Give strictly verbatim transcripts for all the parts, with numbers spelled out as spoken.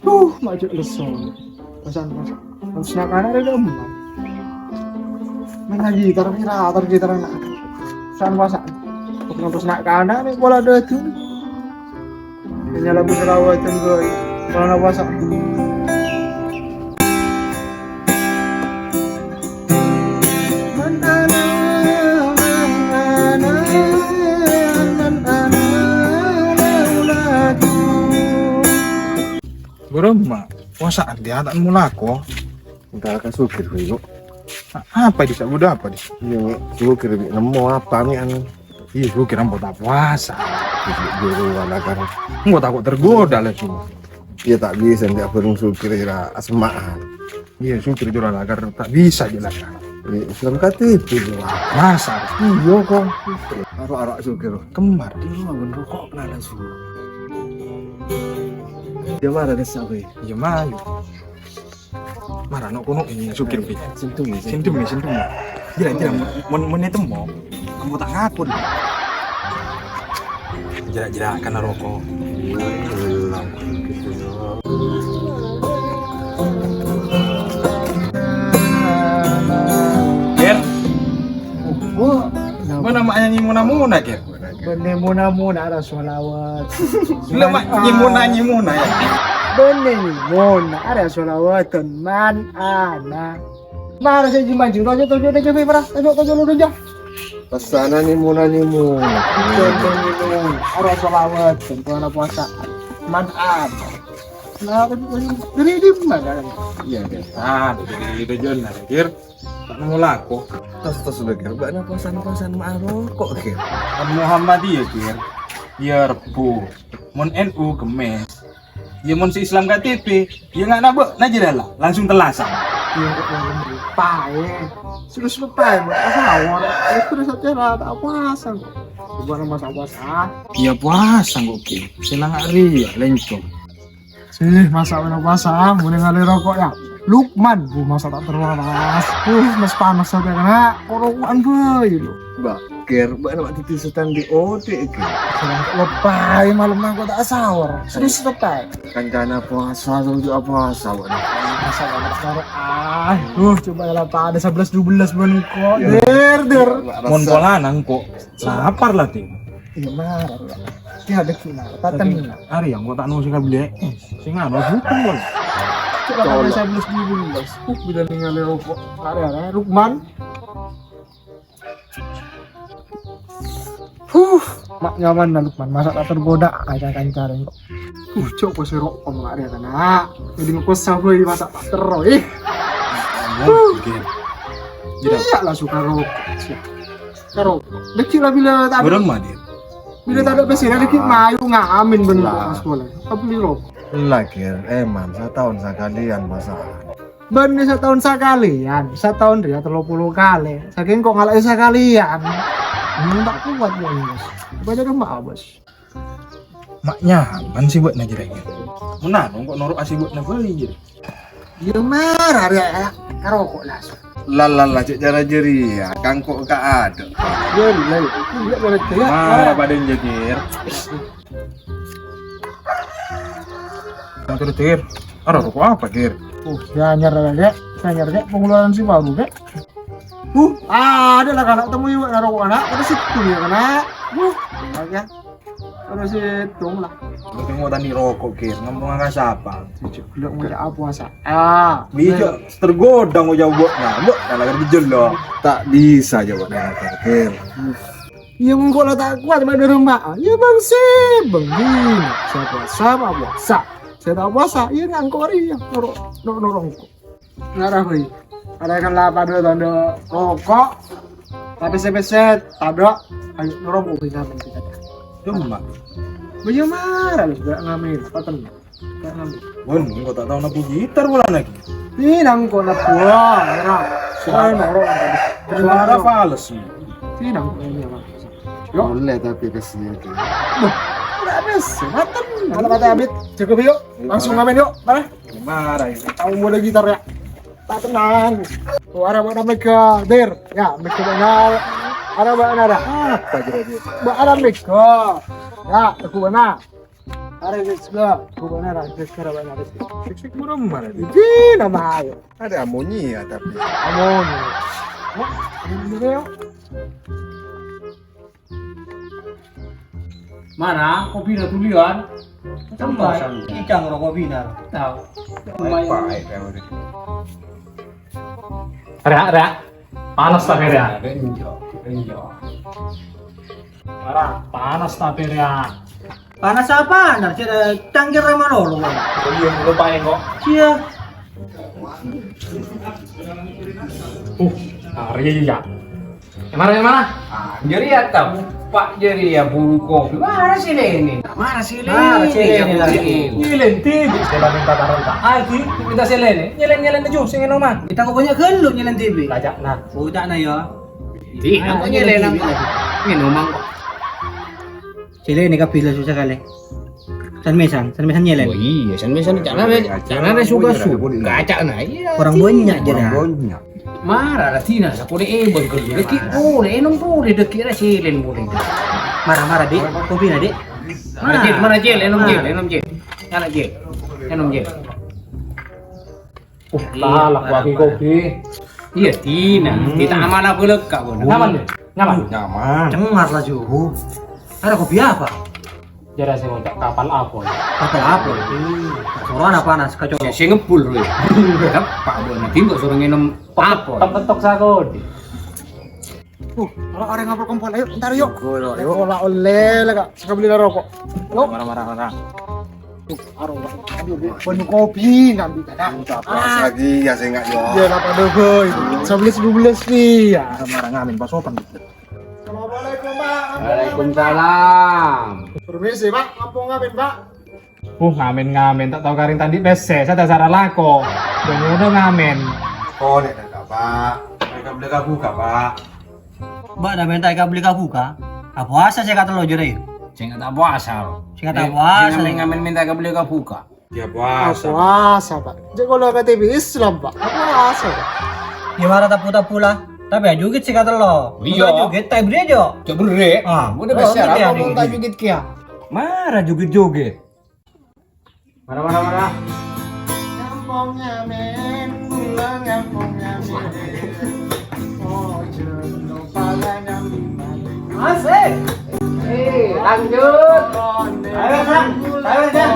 Duh, ma' jhâ' lesso. Pasan, pasan. Harus nakana ada dong. Main lagi, tar kira, tar kira anak. San pasan. Terus nakana nih pola dua itu. Nyala pun rawa itu gue. Pola pasan. Bârâmma, puasaan dia ta' molako. Enggak ka sugir, Bro. Apa di, udah apa di? Iya, sugir, Bi. Nemmo apa, Mi, anu? Iya, sugir ambo ta' puasa. Buru wala kan. Engko' tako' tergoda lagi. Iya, ta' bisa, ndak bareng sugir ira asmaan. Iya, sugir jora lakar ta' bisa jè lakar. Iya, Islam K T P, Bro. Masa? Iya, kok. Aro-aro sugir. Kembar. Iya, bener kok, nana sugir. Dia marah deh, sampai. Iya, mayu. Mara no' kono ini sugir, Bi. Sindung, sindung. Sindung, sindung. Jira, jira, mon, mon, mon temmo. Kamu ta' ngaku, deh. Jira, jira, kan roko. Ger. Oh, mana maknya nyimuna-muna, Ger? Bânnè mona-mona ara sholawat. Lè, ma' nyèmona-nyèmona, ya. Bânnè nyèmona ara sholawat, man ana. Mara sè jimmanjing, tojo, tojo, tojo, Fibra. Tojo, tojo, lu, tojo. Pasana nyèmona-nyèmona. Bânnè nyèmona ara sholawat, bulan puasa. Man ana. Nah, dari, dari di mana? Iya, biasa. Dari, dari, dari, dari, Ta' namo lako. Tos, tos, lho, Ger. Bâ'na posan-posan ma' roko', Ger. Kan Muhammadiyah, Ger. Iyâ, Rebbhu. Mon N U, Kemmès. Iyâ, mon sè Islam K T P, iyâ, ngana bâ', najjhâlâ, langsung tellasan. Iyâ, kok malam lupa, ya. Terus lupa, ya, Mbak. Sahur. Ya, terus acara tak puasa, kok. Bukan masa puasa. Iyâ, puasa, kok, Ger. Sè la nga' rèya, lèncong. Sih, masa' bâ'na puasa, mulai ngalè roko', ya. Lukman, bu, masa' ta' terlaras. Uh, mas panas sampe' kena, kok roko'an bhâi, lo. Mbak, Ger, bâ'na ma' dhâddhi setan di odi', Ger. Lebay malem nang kok ta' sahur. Serius lebay. Kancana puasa, terus juga puasa, bâ'na. Masa' bâ'na ta' sahur, ah. Uh, coba lah, Pak, ada sebelas dua belas bâ'na kok. Iya. Der, der. Mon pola nang kok. Lapar lah, Tim. Iya, marah, ya. Ki ada kina, paten. Arè yang kok ta' nusik ka beli, eh, sing anu, bukan, Bang. Coba tanya saya belas dua belas. Uh, bila ninggalin rokok. Arè, arè, Lukman. Huh, mak nyaman lah Lukman. Masa' ta' tergoda, kaca-kaca kok. Uh, cok, kok serok, om, arè, kana. Jadi ngekos sabu, masa' ta' terro, eh. Oke. Iya lah, suka rokok. Karo, dâgghi' la bilâ ta' Bârâmma, Dir? Bilâ tadâ' pèssèna dâgghi' mayu ngamin bân Lah. Pas polè. Apa beli rokok? Lah, Gir, emang sataon sakalèyan, masa. Bân sataon sakalèyan, sataon rèya tello polo kalè. Sakèng kok ngalaè sakalèyan. Memang ta' kowat, ya, Bos. Apa jadi rumah, Bos? Ma' nyaman sè bâ'na jârèya. Mon anu kok noro' sè bâ'na bâli jârèya. Iyâ mara rèya, ya. Karo kok langsung. La, la, la, cè' cara jârèya, kangko' ka adâ'. Iyâ, la, iyâ, la, la, la. Mara padâ jâgir. Kang terus jâgir. Arè roko' apa, Gir? Oh, ya anyar, Dek. Anyar, Dek. Pengeluaran sè baru, Dek. Huh, adâ' la kana' temmo iyâ, la roko' ana'. Kada situ ya kana'. Huh, ya. Terus itu lah. Ngerti ngotani roko', Gir. Ngomong ka sapa? Belum ngucap apa, sa? Ah, Bijak tergoda ngoca' bâ'na. Bâ'na la ngerti jâlâ. Ta' bisa jâwâb, Gir. Iyâ, engko' la ta' kowat, Pak, di rumah. Iyâ, Bang, sè, Bang. Sè puasa, ma' puasa. Sè ta' puasa, iyâ, ngangko' rèya. Noro', noro', noro' engko'. Ngara, bhâi. Ada kan la padâ tandhâ roko'. Tapè sè pèssè tadâ'. Ayo, noro' engko' bisa, Bang, kita. Cuma. Bâjâ mara, lu, gak ngamen. Paten. Gak ngamen. Wan, engko' ta' tao nabu gitar polana, Gir. Ih, nangko' nabu, ah, ora. Suara. Ora, ora. Suara fales. Ih, nangko' ini apa? Yo. Boleh, tapi kasihan, Gir. Duh, ora bisa, paten. Kalau kata Abid, cukup yuk. Langsung ngamen yuk. Mana? Marah ini. Tao modal gitar ya. Ta' tenang. Suara mana mega, Dir? Ya, mega benar. Ara bâ'na, ra? Apa jârèya? Bâ' ara mèghâ. Ya, aku bâ'na. Ara mèghâ, aku bâ'na, ra. Mèghâ, ara bâ'na, ra. Sik-sik murem, mara. Iki nama ayo. Ada amonia, tapi. Amonia. Wah, ini dia. Mara, kopina dhuli, Wan. Coba, icang ro kopina. Tahu. Baik, baik, baik. Ra, ra. Panas tapè, ra. Enjo, enjo. Ra, panas tapè, ra. Panas apa? Nah, cangkir malolo, Wan. Oh iya, lupa ya, kok. Iya. Uh, hari ya. Yang mana, yang mana? Ah, jârèya ta', Pak, jârèya buru kopi. Mara sè lènè? Mara sè lènè? Mara sè lènè lagi. Nyèlèn dhibi'. Sè minta tarènta. Ah, di, minta sè lènè. Nyèlèn-nyèlèn aja, sè ngènom, ah. Kita kok bânnya' ghâllu nyèlèn dhibi'. Kaca'na. Budakna, ya. Di, aku nyèlèn, aku. Ngènom, kok. Sè lènè kabbhi la susah kalè. San-mèsan, san-mèsan nyèlèn. Oh iya, san-mèsan ca'na, ca'na suka-suka, ca'na. Iya, orang banyak, orang banyak. Mara ra dina sakonè' èbâ ghâllu. Dhâggi' polè, ènom polè, dhâggi' ra sèlèn polè. Mara, mara, Dik. Kopina, Dik. Mara, Jil, mara, Jil, ènom, Jil, ènom, Jil. Ènom, Jil. Ènom, Jil. Uh, kalah, wagi kopi. Iya, dina. Hmm. Kita amala bâlâkka', Bun. Nyaman, Jil? Nyaman? Nyaman. Cengar laju. Ada kopi apa? Jârèya sè ngoca' kapal apoy. Kapal apoy? Hmm. Sorona panas, kacoro. Sè, sè ngebbul, Roy. Dâpa', Bu, nanti kok suruh ngènom apoy. Tok-tok sakodhi. Uh, kalau ada ngapal kompol, ayo, entar yuk. Gua, yuk. Pola ollè la, Kak. Saka beli rokok. Yuk. Mara, mara, mara. Tuh, aro, Kak. Aduh, Bu. Penuh kopi, ngambil, Kak. Enggak, pas lagi, ya, saya enggak, yo. Iya, lah, pada, boy. Sebelas, dua belas nih, ya. Mara ngamen, pas sopan, gitu. Assalamualaikum, Pak. Waalaikumsalam. Permisi, Pak. Ngampong ngamen, Pak? Uh, ngamen-ngamen, ta' tao karèng ta' andi' pèssè, sè ta' sara lako. Dâ-ngodâ ngamen. Kok, Dek, Dek, Pak? Mereka beli kabuka, Pak. Mbak, dah minta eka beli kabuka? Apuasa sè katello, jârèya? Sè ta' apuasa, lo. Sè ta' apuasa. Ngamen-ngamen minta eka beli kabuka. Ya, puasa. Puasa, Pak. Jâ' kalau K T P Islam, Pak. Puasa, Pak. Ya, mara tabu-tabu la. Tapè ajoget sè katello. Iya. Ajoget, ta' èberri' aja. Jâ' berri'. Ah. Udah besar, gitu ya, apa mau gitu. Tak joget kèya? Mara joget-joget. Mara, mara, mara. Ngampong ngamen, kaulâ ngampong ngamen. Ojo lupa ngamen. Asik. Eh, lanjut. Ayo, Sang. Ayo, Sang.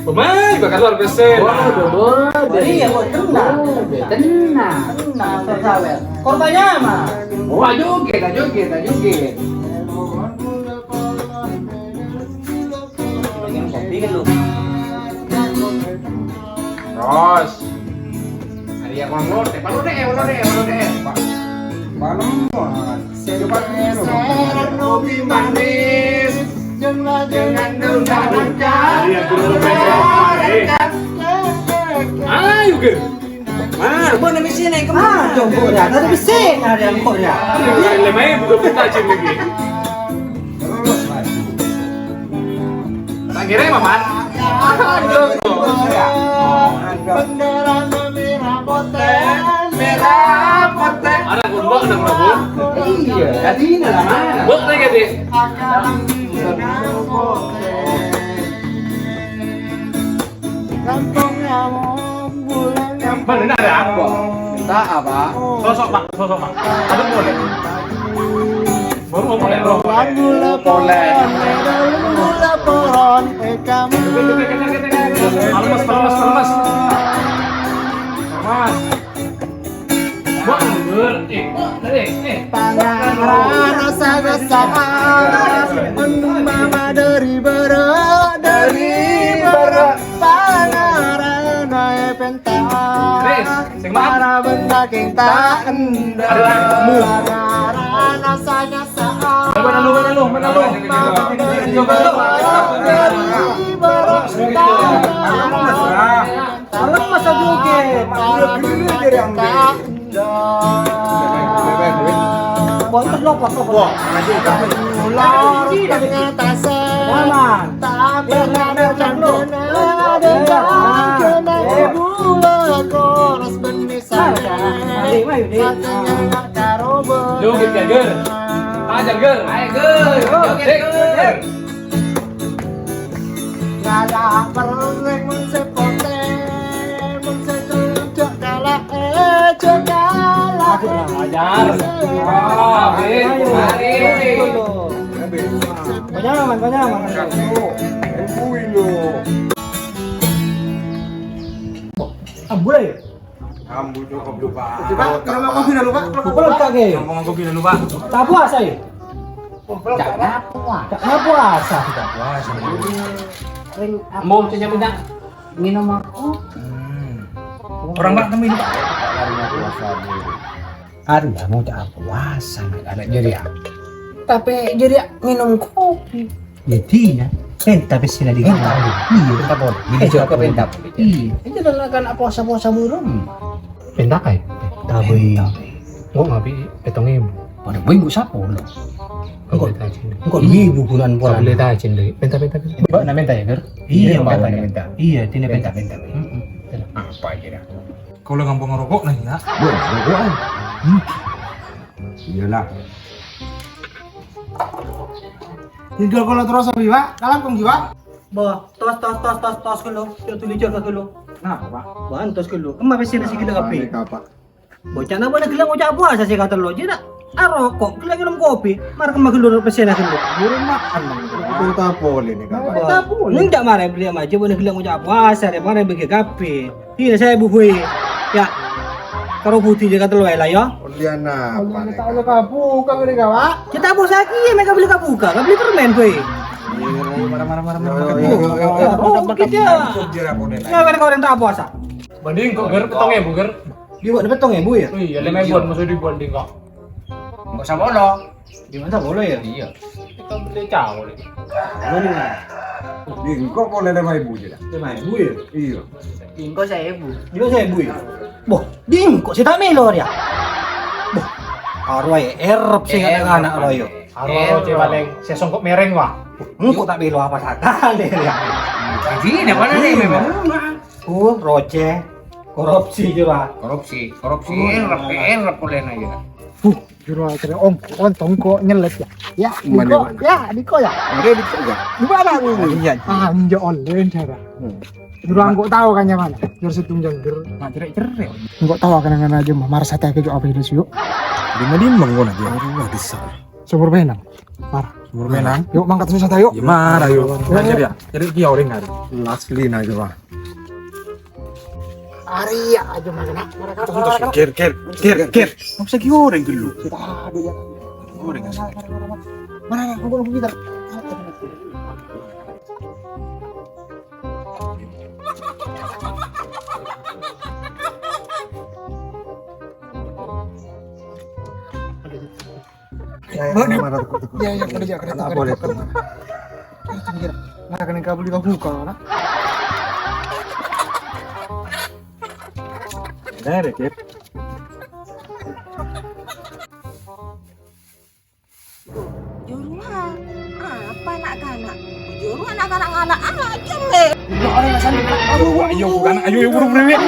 Pemain bakal luar biasa. Waduh, waduh. Iya, kok tenang. Tenang. Tenang, sabar. Korbannya mah. Wah, joget, joget, joget. Dengan kopi kan lu. Terus. Hari yang mau ngelotek, mau ngelotek, mau ngelotek, mau ngelotek. Pak. Malam, Pak. Sekarang lebih manis. Jangan, jangan, jangan. Iya, turun, turun, turun. Ayo, Ger. Ah, bu, nabi sini, kemana? Ah, coba ya, tadi bisa ada yang kok ya. Ini bukan lima ribu, bukan peta, Jim, ini. Tak kira, Maman. Bendera merah putih, merah putih. Ada gembok, ada gembok. Iya, tadi ini lah, mana? Bok, tadi, Dek. Akan merah putih. Kampung Nyamuk, bulan Nyamuk. Bener ya, apa? Minta apa? Sosok, Pak, sosok, Pak. Aduh, boleh. Baru mau mulai, bro. Lagu laporan, lagu laporan, eh, kamu. Lemes, lemes, lemes. Lemes. Wah, bener. Eh, eh, eh. Pangarana sagosa, mama dari bara, dari bara. Pangarana epenta. Sing mana? Para benda kita enda. Pangarana sagosa. Mana lu, mana lu, mana lu? Mama dari bara, dari bara. Alam masa joget, udah gede dari angke. Kontes lo, pas lo. Wah, masih tak. Ular tengah tasar. Aman. Tapi ada candona, ada candona. Mari, mari, Dik. Joget ya, Ger. Ajar, Ger. Ayo, Ger. Joget, Ger. Ajar. Mari, mari. Panyaman, panyaman. Ambu, ya? Ambu cukup lupa. Coba, kalau mau kopi, lupa. Lupa, lupa, Ge. Ngomong kopi, lupa. Tak puasa, ya? Gak puasa. Gak puasa, gak puasa. Mau saya minta minum aku. Hmm. Orang mak temuin, Pak. Arya mau cak puasa, anak jadi ya. Tapi jadi minum kopi. Jadi ya, penta pessèna di kamar. Iya. Penta boleh. Jadi, eh, juga penta boleh. Iya. Ini adalah kan puasa-puasa burung. Penta kae? Tabe. Engko' ngabi' pètong èbu. Padha bae engko' sapo, lho? Engko' tajen. Engko' ibu bulan puasa. Boleh tajen, lho. Penta, penta, penta. Mbak, na penta ya, Ger? Iya, iya, Mbak, penta, na penta. Iya, dina penta, penta. Heeh. Apa kira? Kalau ngomong rokok lah ya. Wah, rokok aja. Hmm. Iyalah. Tinggal kalau terus, Abi, Pak. Kalam kong, Pak. Bah, tos, tos, tos, tos, tos, kelo. Yo, tuli jaga, kelo. Kenapa, Pak? Ban, tos, kelo. Emma pèssèna sè gila kabeh. Apa, Pak? Bocah napa na gella ngoca' puasa sè katello, jâ' na' arokok, gella ngènom kopi, mar kemma gellur pèssèna gellur. Burung makan, Bang. Itu tak boleh nih, Kak. Wah, tak boleh. Enggak marè beli ama aja, boleh gella ngoca' puasa, rè marè bagi kabeh. Iya, saya Bu Boy. Ya. Karo Budi jâ' katello ae la, ya. Ulian apa nih, Kak? Udah kabuka, Kak, Pak? Kita puasa iki, mereka beli kabuka, nggak beli permen, Boy. Iya, iya, marah, marah, marah, marah. Yo, yo, yo, yo, yo. Oh, gitu ya. Hancur dia, Bang, nih. Ya, mereka orang tak puasa. Banding kok, Ger, pètong èbu, Ger. Di mana pètong èbu ya? Iya, lima èbu, maksud di banding kok. Enggak usah bolo. Di mana bolo ya? Iya. Kita beli cawol. Beli. Di engko' boleh lima èbu aja dah. Lima èbu ya? Iya. Di engko' saèbu. Di engko' saèbu ya? Boh, di engko' sè ta' mèlo ya? Boh, karo ae erep sè anak-anak lo yo. Karo ae paling sè songkok mereng, wah. Engko' ta' mèlo apa sakale ya? Jadi, apa nih memang? Oh, roce. Korupsi, jura. Korupsi, korupsi. Erep, erep polana, ya. Huh, jura, kira om, ontong kok nyelet, ya. Ya, diko, ya, diko, ya. Oke, diko, ya. Di mana, Bu? Iya. Anjo online, cara. Jura, engko' tau kan yang mana? Jura setung jangger. Nah, cerek-cerek. Engko' tau kan yang mana aja, mah. Marah sate ke apa itu, yuk. Di mana, di mana, dia? Aduh, bisa. Sumur Penang. Mar. Sumur Penang. Yuk, mangkat susah tayo. Iya, mar, ayo. Yuk. Nah, jadi ya. Jadi dia orang kan. Last clean aja, Pak. Arya aja mana? Ger, ger, ger, ger. Nggak usah ki orang dulu. Waduh, ya. Orang. Mana, mana, mana, mana, mana, mana. Mana, mana, mana, mana. Ya, ya, mana, mana, mana, mana. Ya, ya, kerja, kerja, kerja. Boleh. Mana kena kabel juga buka, mana? Dari, Kit. Jurwa, apa nak kana'? Jurwa nak kana' ngala'-ala' aja, Le. Aduh, ayo, bukan, ayo, ayo, buru-buru, ya.